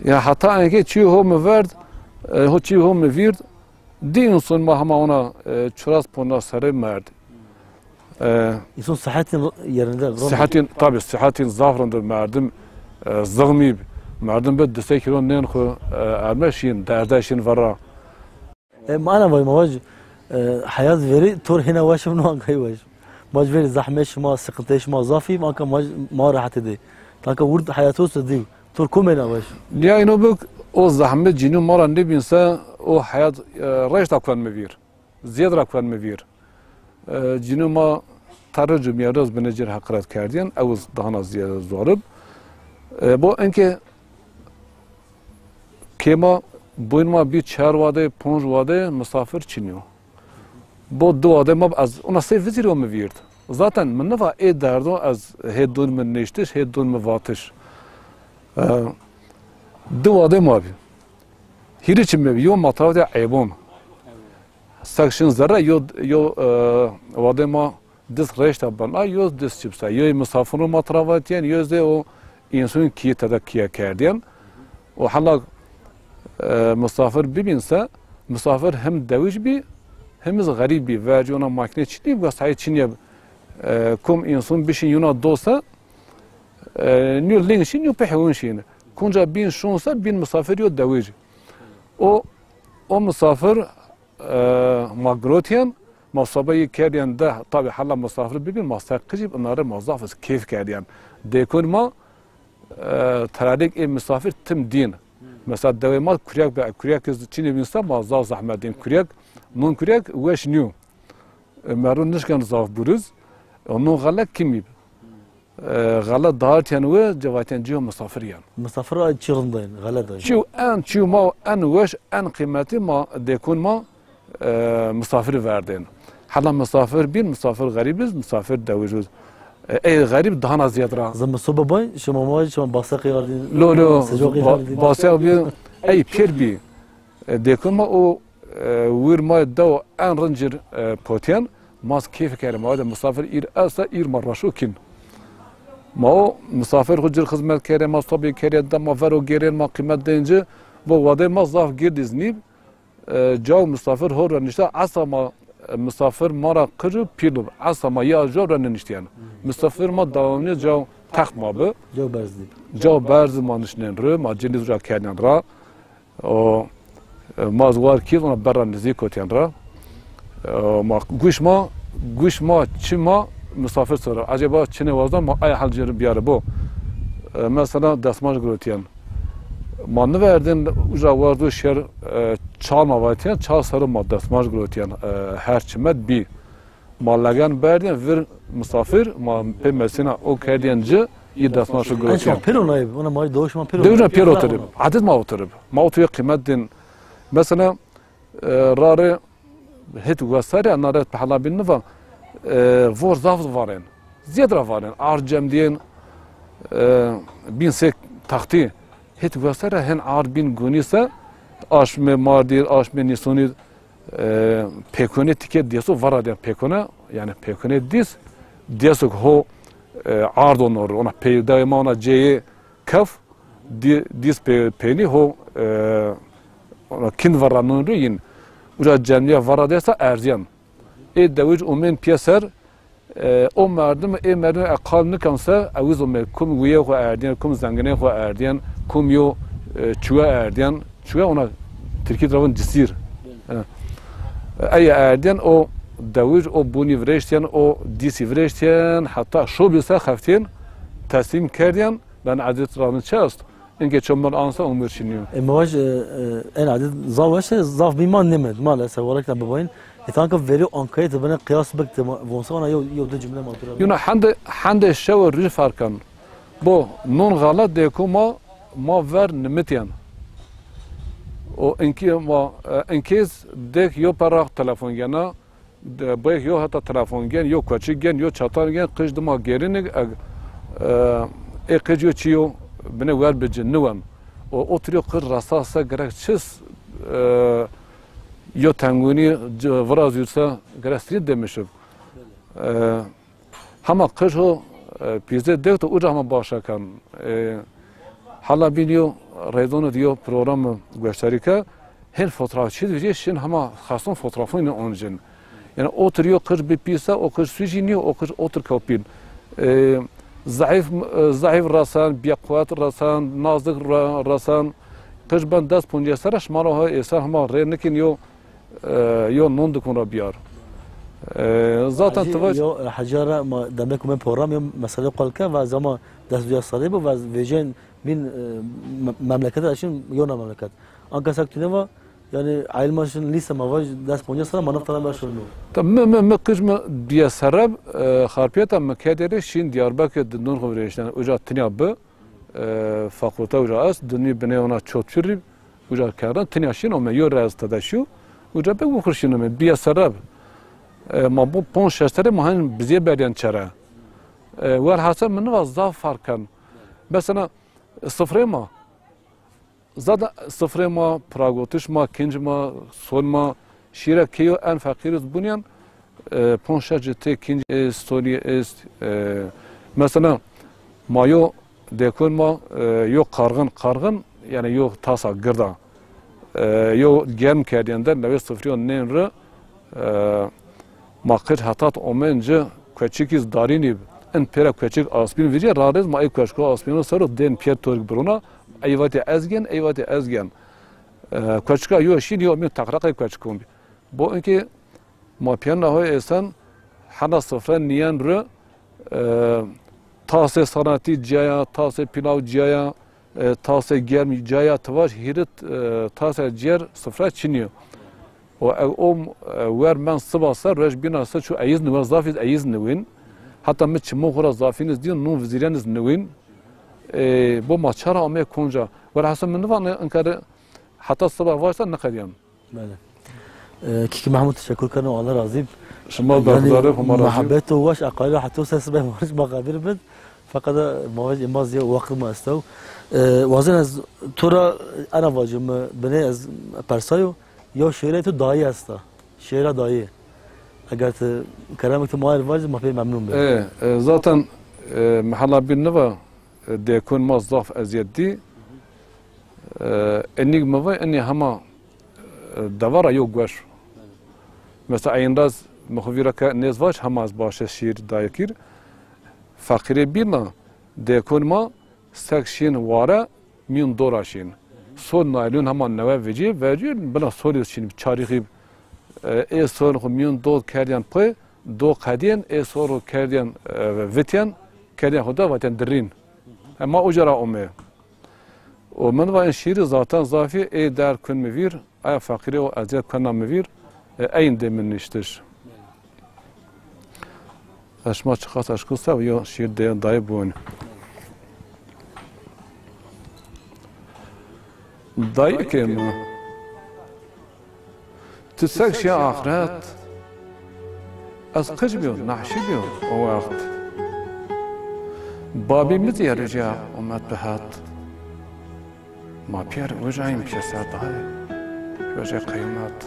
ya heta enke çi ho mi verd, e, ho çi ho mi vîrd, di însan ma hema ona, e, çuras ponca serrî merd. E, însan sihetîn yerinde, ronde. Sihetîn, tabî sihetîn zaf rind, merdim, e, zixmî, merdim bi di sey kîlo nên xo, e, erme şîn, derde şîn vera. E, ma ana vaj, ma vaj, e, heyat verî tor hêna weş mi, no anka weş. Ma vaj verî zehmet şima, sıkıntı şima zaf î, anka ma, ma rehetî dî. Tanka wird heyat olsa dî. Tor komêna weş? Ya îno bik, o zehmet cinî ma ra nêbîn se, o heyat, e, reşta kuen mi vîr. Zêd ra kuen mi vîr. E, cinî ma terri cumîyerdoz binê cir heqiret kerdîyen, ew iz dana zî-, zorib. E, bo enke kê ma, boyn ma bî çar wade, ponc wade misafir çinîyo. Bo di wade ma, ez ona sey vizîro mi vîrd. Zaten mi niva ê derdo ez hê dûn mi nêştiş, hê dûn mi vatiş. E, di wade ma bî. Hîrî çi mi bî, yo ma tawde eybon. Sek şin zerre yo, yo, e, wade ma dis reşta bena, yo dis çipsa. Yo misafirû ma tira vatîyen, yo zî o însun kî tede kîye kerdîyen. O hela, e, misafir bibîn se, misafir hem dewij bî, hem iz xerîb bî. Vercî ona makîne çinî, wesayet çinîye, e, kom însun bişîn yuna do se, e, nîyo ling şîn, nîyo pê hewin şîn. Kunca bîn şun se, bîn misafir yo dewij. O, o misafir, e, ma girotîyen, ma sobe yî kerdîyen de, tabî hela misafir bibîn, ma ser qijîb, inare ma zaf iz keyf kerdîyen. Dêkon ma, e, terarêk ê misafir tim dîn. Mesela dewê ma kuryak be, kuryak iz çinê bîn se, ma zaf zehmet dîn. Kuryak, nun kuryak weş nîyo. E, merdim nişken zaf buriz. E, nun xelek kimîb. E, xele dahatîyen we, cevatîyen cîyo misafir yen. Misafir ay çi rind dayin, xele dayin. Çîyo en, çîyo ma en weş, en qîmetî ma, dêkon ma, e, misafirî verdên. Hela misafir bîn, misafir xerîb iz, misafir dewij iz. E, ey xerîb dahana ziyad ra. Zimisto bibay, şima ma, şima basexê ardîn. Lo, lo, secoxê ba-, ardîn. Basexê bi, ey pêr bî. E, dêkun ma o, e, wir ma dew en rincir, e, potyen, ma keyf kerê, ma de misafir îr esta, îr ma raşo kin. Ma o misafir xo cir xizmet kerê, ma sobê kerê, da ma vero gêrên, ma qîmet dên ci, bo wadê ma zaf gird iz nîb, e, caw misafir ho ra nişta, esa ma, e, misafir ma ra qij û pîl ib, esa ma ya caw ra niştîyen. Misafir ma dewamî caw text ma bi. Caw berz dî. Caw berz ma nişnên ri, ma cinîz ra kerdên ra. O, e, ma zî war kî ona berra nizî kotîyen ra. E, ma guş ma, guş ma, çi ma misafir ser o. Acaba çinê wazdan ma ay hal cêr biyare bo. E, mesela destmaj girotîyen. Ma niverdên uca wardo şer, e, çal ma vatîyen, çal ser o ma destmaj girotîyen. E, her çimet bî. Ma legen berdîyen vir misafir, ma pê mesîna o kerdîyen ci, yî destmaj girotîyen. Şima pêro nayib, ona ma doğu şima pêro. Dewij na pêro otirib. Adet ma otirib. Ma otuye qîmet din. Mesela, e, rarê hit wesarê, naret pehlabîn niva, e, vor zaf varên. Ziyad ra varên. Ar cem diyên, e, bin sek taxtî. Hit wesarê hen ar bin gunî se, aşmê mardî, aşmê nîsonî, e, pêkonê tike dêso vara de pêkone, yani pêkonê dîs, dêso ho, e, ardo nor, ona peyda ma ona ceyê kef, Dî-, dîs pê-, peynî ho, e, ona kind verra non ri yin. Uca cemliya verra desta erzîyen. Ê dewij omên pîyeser, e, o merdim, ê merdim e qal nikan se, ewiz omê, kum wîyê xo erdîyen, kum zenginê xo erdîyen, kum yo, e, çuwe erdîyen. Çuwe ona Tirkî ra vun cisîr. E, ey erdîyen o dewij, o bunî virêştîyen, o dîsî virêştîyen, heta şo bî se xeftîyen, teslîm kerdîyen. Ben adet ra çi est? Inkê çomel ansa umir çinî yo. E, mi vaj, e, e, en adet zaf weş e, zaf bî ma nêmend. Maalesef, walakin bibayîn. E, tanka verî Ankarayê ti bine qiyas bik ti ma, vonsa ona yo, yo di cumle ma tu ra. Yuna hende, hende şew rî ferkan. Bo non xala dêko ma, ma ver nimitîyen. O inkî ma, e, inkêz dêk yo perra telefon gena, De, bêk yo heta telefon gen, yo koçik gen, yo çatan gen, qij dima gêrinik, eg, e, ê qij yo çi yo, bine wer bi ci niwen. O, otir yo qij rasa se gerek çis, e, yo tengûnî, ci, viraz yû se gerek sirî demişib. E, Hema qij ho, e, pîzê dek de uca hema başa ken. E, hala bîn yo reyzonê di yo program goştarî ke, hên fotoğrafçî di vîrî şin hema xason fotoğrafon oncin. Yani otir yo qij bi pîsa, o qij sucî nîyo, o qij otir kewpîn. E, zayıf, e, zayıf rasan, bêquwet rasan, nazik ra-, rasan, qij ben des poncî sere şima ro ha êsan hema rê nikin yo, E, yo non dikun ra biyar. E, zaten Hecî, ti vaj yo, e, Hecî ra ma demek me program yo mesele qal ke ve zama des duya serrî bu ve vêcên bin, e, me-, memleket ra şin yo na memleket. Anka sak tune va, yani ailma şin lise ma vaj des poncî serra ma nefta ra şin no. Ta mi, mi, mi qij mi diye sereb, e, xarpiyeta mi kedere şin Diyarbakir dindon xo virêşten. Uca tinya bi, e, fakulte uca est, dindî bine ona çotçurî, Uca kerdan, tinya şîn ome, yo rez tede şîyo, uca be wixur şîn ome, bîye sereb. E, ma bu ponc şeş serê ma hen bizîye beryen çere. E, welhasil mi niva zaf fark ken. Mesela, sifrê ma, zaten sifrê ma, piragotiş ma, kinc ma, son ma, şîre keyo en feqîr iz bunyan, e, ponc şeş tê kinc est, sonî est, e, mesela, ma yo dekon ma, e, yo qarxin, qarxin, yani yo tasa girda, e, yo germ kerdîyen de, newê sifrîyo nên ri, e, ma qij hetat omen ci, kueçik iz darînî, in pêra kueçik aspîn vîrîye, rarêz ma ey kueçko aspîno ser o dên pîyer tork birona, ey vatê ez gen, ey vatê ez gen. E, kueçika yo şîn, yo min teqreqê kueçikon bî. Bo inkê ma pîyena ho êsen hena sifre nîyen ri, e, tasê sanatî cîya ya, tasê pîlaw cîya ya, e, tasê germ cîya ya, ti vaj hîrit, e, tasê cîyer sifre çinî yo. O, e, o, e, wer men siba ser, ruej bîna ser, çu eyiz niwen, zaf iz eyiz niwin. Heta mi çimon xo ra zafîn iz dîyo, nun vizîren iz niwin. E, bo ma çara amê konca. Welhasil mi nivan inkare heta siba vaşta niqedîyan. Bele. E, Kîkî Mehmûd, teşekkür keno, Allah razî. Şima yanî berxudar ê, Homa razî. Muhabbet û weş aqaylo heto ses be ma xebir bin. Feqet ma vej ê ma zî wextê ma estew. E, wazên ez to ra ena vacî, mi binê ez persayo, yew şêrê to dayî esta. Şêra dayî. Eger ti keremek ti ma rê vacî, ma pê memnun bê. E, e, zaten, e, mehela bîn niva, e, dêkon ma zaf ezîyet dî. E, enîg mi va, enî hema, e, deva ra yew gueş. Mesela eynraz mi xo vîra ke nêz vac, hema ez baş ez şîr dayikîr. Feqîrê bîn a, dêkon ma sek şîn ware, mîyon do ra şîn. Sol naylon hema newe vecî, vercî, bina solî şîn, çarîxî, e, ê sol xo mîyon do kerdîyen pê, do qedîyen, ê sol xo kerdîyen, e, vitîyen, kerdîyen xo de vatîyen dirîn. E, ma uca ra omê. Û min va, in şîrî zaten zafî, ê derd kun mi vîr, aya feqîrê û ezîyet kena mi vîr, e, eyn dê min niştiş. Ez şima çiqas eşko se, yo şîr de dayê bûn. Dayikê mi, ti sek şî axiret, ez qic bîyo, nehşî bîyo o wext. Babî mi zî yerê ca omed bi het. Ma pîyer uca în pîyeser dayê, uca qeymet.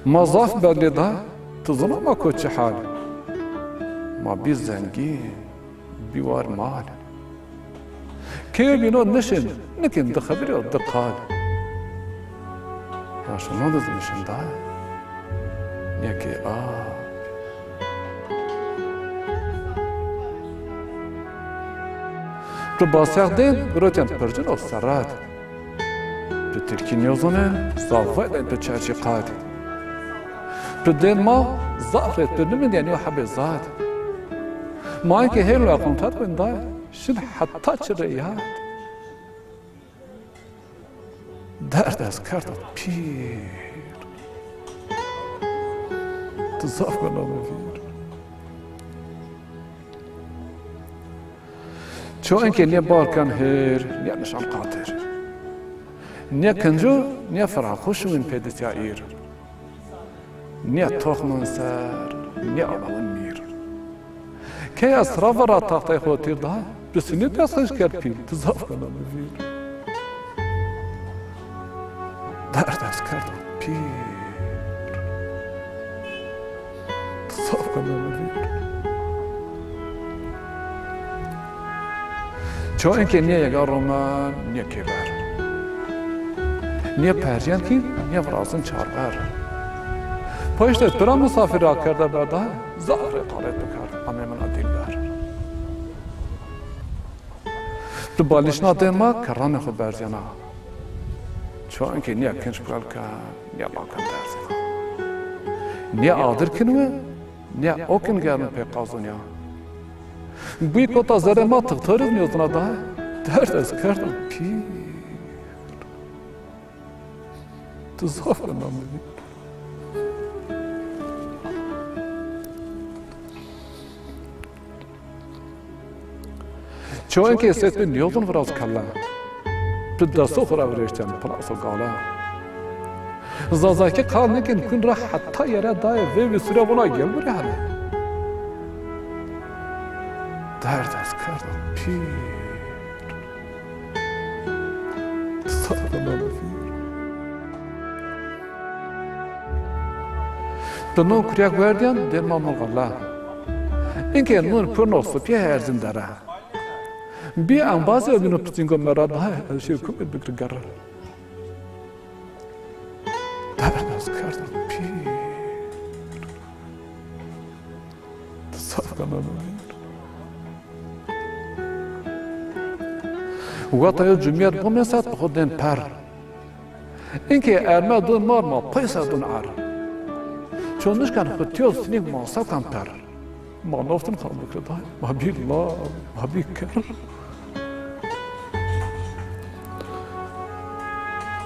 Ma zaf bedlê da, ti zana ma ko çi hal. Ma bî zengîn, bî war mal. Keye bîno nişin, nikin di xebirî û di qal. Ha şima di nişin da. Yekê a. Tu basyax dên, girotên pircin û serrat. Tu tirkî nêzonên, zaf vayden tu çerçî qad. Tu dên ma zaf rê tu nimindîyen yo hebê zad. Ma inkê hêl û eqlûn tet wendayê, şin heta çi rê yad. Derd ez kerda pîr. Tu zaf bena mi vîr. Ço inkê nê bar ken hêr, nê nişan qatir. Nê kinco, nê firaqo şiwin pê disya îr. Nê toxmin ser, nê alawin mîr. Key ez ra vera taxtay xo tîr da, tu sinî dest xij kerd pîl, tu zaf bena mi vîr. Derd ez kerda pîr. Ti zaf kena mi vîr. Ço inkê nê yega romen, nê kêver. Nê percên kî, nê virazin çarver. Paşte tu ra misafir ra kerda berda, zaf rê qalê tu kerd, amê min a dîlber. Tu balîşna dên ma kerranê xo berzîyena. Ço inkê nîya kinc kuel ken, nîya lakan derzîna. Nîya adir kin we, nîya o kin germin pê qazonîya. Bî kota zerê ma tixtorî nîyozna da, derd ez kerda pîr. Tu zaf bena mi vîr. Ço inkê sêt bi nîyozun viraz kella. Tu desto xo ra virêşten, pilaso gala. Zazakî qal nikin kun ra heta yere dayê vê vî sure vona gel burê hele. Derd ez kerda pîr. Ti zaf bena mi vîr. Ti non kuryak werdîyan dên ma murxala. Inkê non purno sipîye erzin dere. Bî embazî o bîno piçîngo mera dayê ez şêr kumê bikir gerre. Derd ez kerda pîr. Ti zaf bena mi vîr. Wexta yo cumîyet bo mesat bi xo dên per. Inkê erme dun mar ma pey ser dun er. Ço nişken xo tîyo sinîk ma sekan per. Ma noftin xan bikir day, ma bî lav, ma bî ker.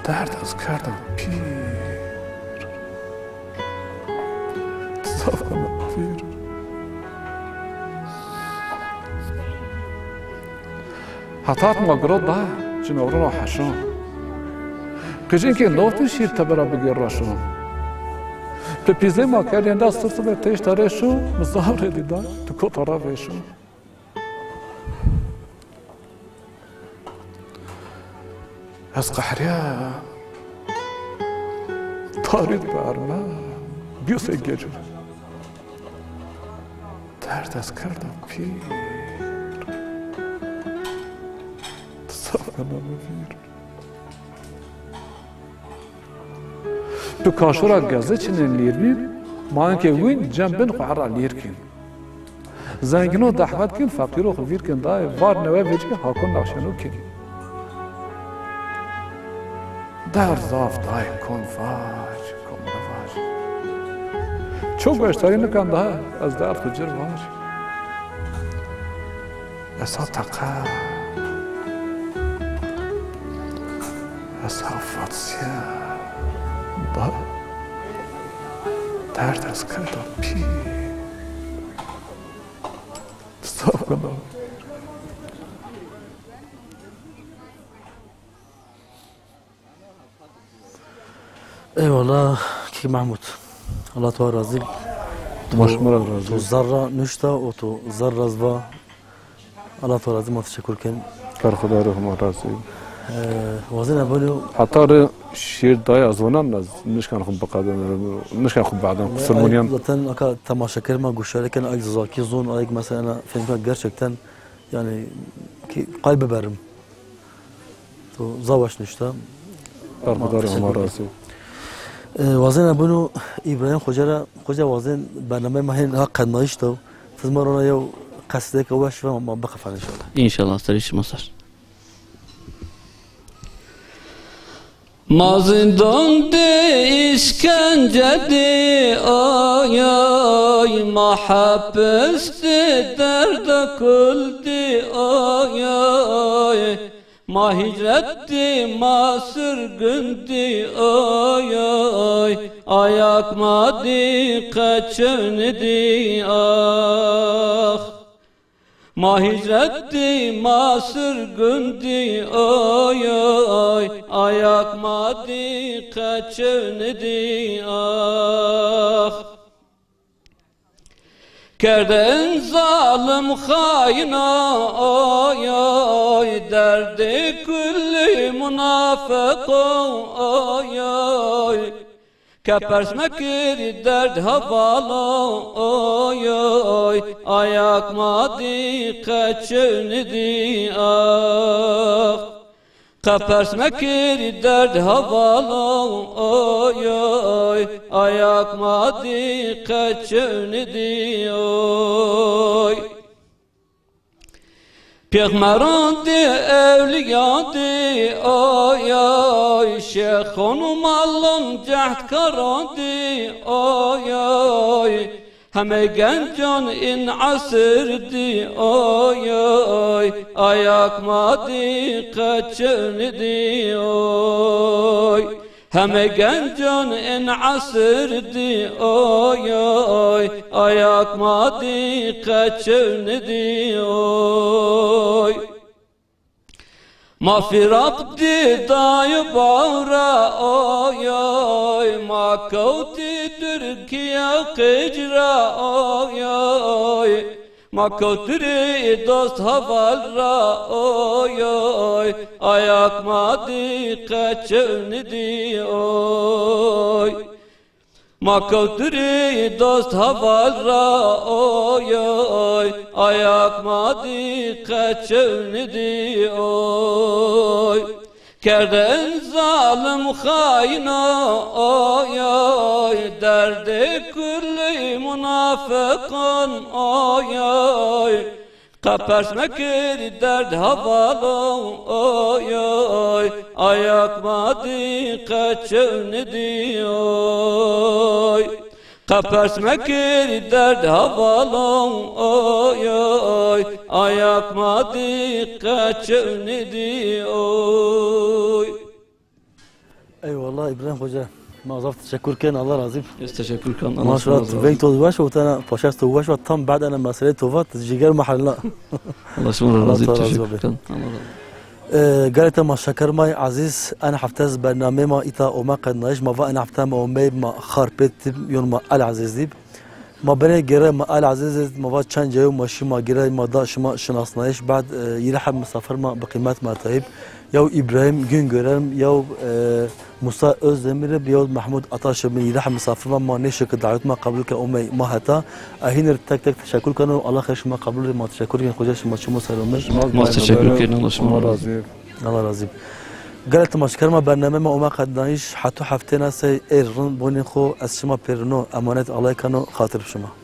Derd ez kerda pîr. Ti zaf bena mi vîr. Hetat ma girot da, cinewrino heşo. Qij inkê noftin şîr tebera bigêr raşo. Pipîzê ma kerdên dest, sir sibê têşta rê şo, mi zaf rê dî da, tu kota ra vêşo. Ez qehrîya, tarî di berme, bîyo sey gecû. Derd ez kerda pîr, ti zaf kena mi vîr. Tu kaşora geze çinên lîr bîn, ma inkê wîn cem bin xwu herra lîr kîn. Zengino dehwet kîn, feqîro xwu vîr kîn dayê, var newe vecî hakon nexşeno kîn. Derd zaf dayê kon vac, kon mevac. Ço gueştarî nikan daha, ez derd xwu cir vac. Ez ha teqe, ez ha fatsîye, da derd ez kerda pîr. Zaf kena. Eyvallah, Kek Mahmud. Allah tu razî. Ma şima ra razî. Tu zerra nuşta û tu zerra zva. Allah tu razî, ma teşekkür ken. Berxudar, ma razî. Ee, wazena beno. Heta rê şiir daya zvanan ez nişkan xu biqedin, nişkan xu baden qusurmuniyan. Zaten aka temaşeker ma guşare ken, ay Zazakî zon, ay mesela film gerçekten yani ki kalbi berim. To zaf weş nuşta. Berxudar, ma razî. E, wazena bunu İbrahim Xoca ra, Xoca wazen bernameyê ma hên ha qednayîş de. Tiz ma rona yew qesîdeyêka weş ve ma biqefan înşallah. Înşallah, serê şima ser. Ma zîndan de, îşkence de, ay, ay, ma hepis de, derda kul de, ay, ay. Ma hîcret dî, ma sirgûn dî, oy, oy, ayak ma dî, qe çewnî dî, ax. Ma hîcret dî, ma sirgûn dî, oy, oy, ayak ma dî, qe çewnî dî, ax. Kerdin zalim xayina, oy, oy, derdê kulî munafiqo, oy, oy. Ke pers mekirî derd hevala, oy, oy, ayak ma dî, qe çewnî dî, ax. Qe pers mekirî derd hevala, oy, oy, ayak ma dî, qe çewnî dî, oy. Pêxmeran dî, ewlîyan dî, oy, oy, şêxon û malon cehdkaran dî, oy, oy. Hemê gencan în esir dî, oy, oy, ayak ma dî, qe çewnî dî, oy. Hemê gencan în esir dî, oy, oy, ayak ma dî, qe çewnî dî, oy. Ma firaq dî dayê baw ra, oy, oy, ma kewtî Tirkîya qij ra, oy, oy. Ma kewtî rê dost heval ra, oy, oy, ayak ma dî, qe çewnî dî, oy. Ma kewtirî dost heval ra, oy, oy, ayak ma dî, qe çewnî dî, oy. Kerdin zalim xayina, oy, oy, derdê kulî munafiqan, oy, oy. Qe pers mekirî derd hevala, oy, oy, ayak ma dî, qe çewnî dî, oy. Qe pers mekirî derd hevala, oy, oy, ayak ma dî, qe çewnî dî, oy. Eyvallah İbrahim Hoca. Ma zaf teşekkür ken, Allah razî. Ez teşekkür ken. Maşallah, veng to weş o, tena paşas to weş o, tam bad ena meselê to vat, ciger ma helna. Allah şima ra razî, teşekkür ken. Allah razî. E, gelê temaşeker ma ezîz, en hefte ez bernameyê ma îta ome qednayîş. Ma va en hefte ma omey ma Xarpêt dib, yon ma El Ezîz dib. Ma benê gere ma El Ezîz id, ma va çend cayo ma şî ma gere ma da şima şinasnayîş. Bad, e, yîrê heb misafir ma bi qîmet ma tayîb. Yew Îbrahîm Güngören, yew, e, Musa Özdemir ib, yew Mehmud Ataş ib, yîrê heb misafir ma, ma nêşi ki dawet ma qebul ke omey ma heta. E, hînir tek tek teşekkür keno. Allah xeyr şima qebul ri, ma teşekkür kin, xoca şima çimo ser omey. Ma teşekkür kin, Allah şima Allah razî. Razî. Allah razî. Gelê temaşeker ma bername ma ome qednayîş, heto heftêna sey êr rind bonê xo, ez şima pêrino emanet Allay keno, xatir bi şima.